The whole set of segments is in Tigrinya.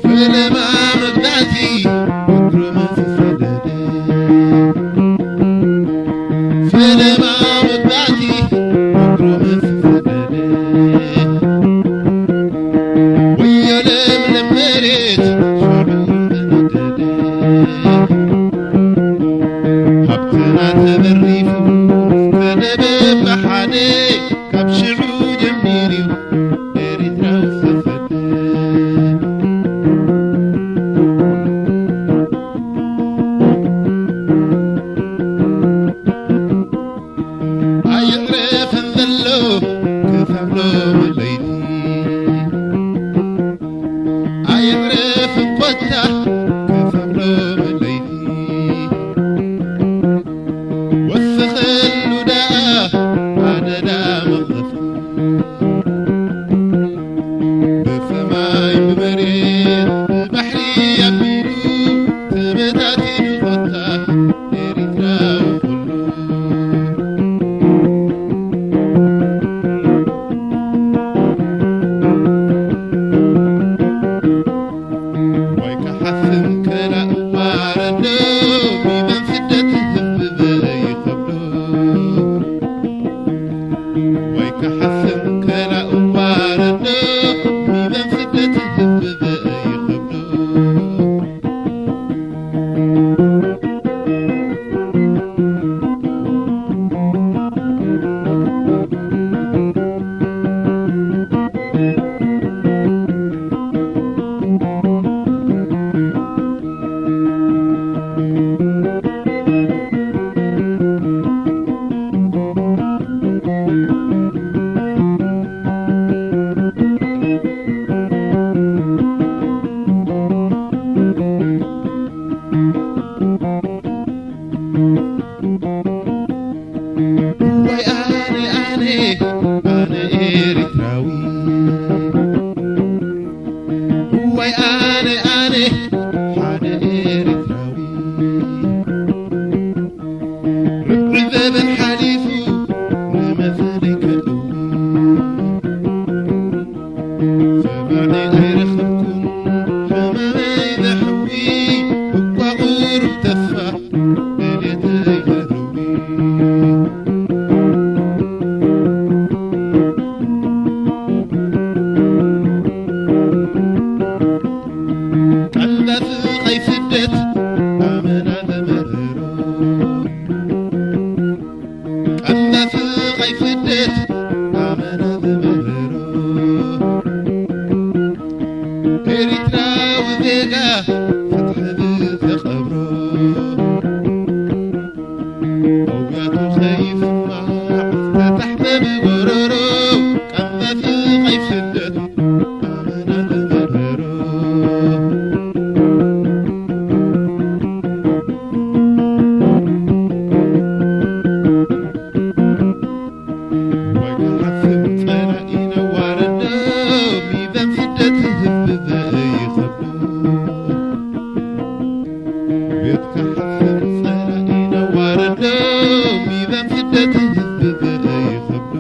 ፈለማ መግባእቲ እግሩ ምስ ሰደደ፣ ፈለማ መግባእቲ እግሩ ምስ ሰደደ፣ ወዮ ለምለም መሬት ሽዑ ተነደደ። ሃብትና ተዘሪፉ ምስ ተደበ ብሓደ፣ ካብ ሽዑ ጀሚሩ ኤሪትራዊ ዝተሰደ። ኣየዕረፈን ዘሎ ክሳብ ሎሚ ለይቲ፣ ኣየዕረፈን ኮታ ክሳብ ሎሚ ለይቲ፣ ወሰኸሉ ደኣ ኣደዳ መቕዘፍቲ። ብሰማይ ብመሬት ብባሕሪ ኣቢሉ ተበታቲኑ ኮታ ኤሪትራዊ ኩሉ። ወይ ክሓስም ከላ እዋረዶ ሚዛን ስደት ህዝቢ ዘይኸብዶ። ወይ ክሓስም ከላ እዋረዶ ሚዛን ስደት ህዝቢ ዘይኸብዶ። እዋይ ኣነ ኣነ ኣነ ኤሪትራዊ፣ እዋይ ኣነ ኣነ ሓደ ኤሪትራዊ፣ ርብዒ ዘበን ሓሊፉ ንመሰለይ ከእዊ። ሰማዒ ኣይረኸብኩን ሕማመይ ዘሕዊ፣ እኳ ቁሩብ ተስፋ ድሌተይ ዘርዊ። ቀልበ ስቓይ ስደት ኣመና ዘመረሮ፣ ቀንዛ ስቓይ ስደት ኣመና ዝመረሮ፣ ኤሪትራዊ ዜጋ ፍትሒ ዝተቐብሮ፣ ኣውያቱ ከይስማዕ ዝተታሕዘ ብጎረሮ፣ ቀንዛ ስቓይ ስደት ኣመና ዝመረሮ። ወይ ክሓስብ ጸላኢ ነዋረዶ፣ ሚዛን ስደት ህዝቢ ዘይኸብዶ። ቤት ክሓስብ ጸላኢ ነዋረዶ፣ ሚዛን ስደት ህዝቢ ዘይኸብዶ።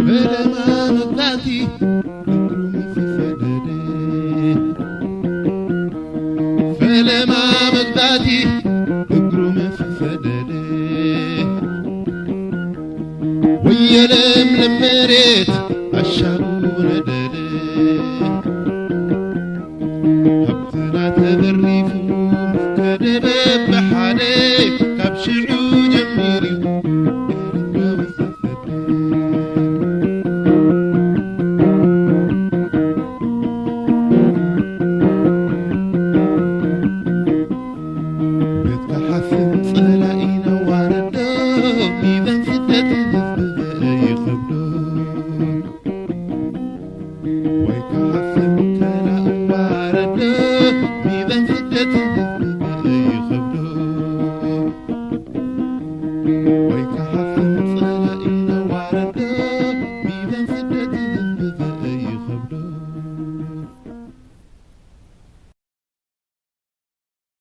ፈለማ መግዛእቲ እግሩ ምስ ሰደደ፣ ፈለማ መግዛእቲ እግሩ ምስ ሰደደ፣ ወዮ ለምለም መሬት ኣሻቡ ነደደ።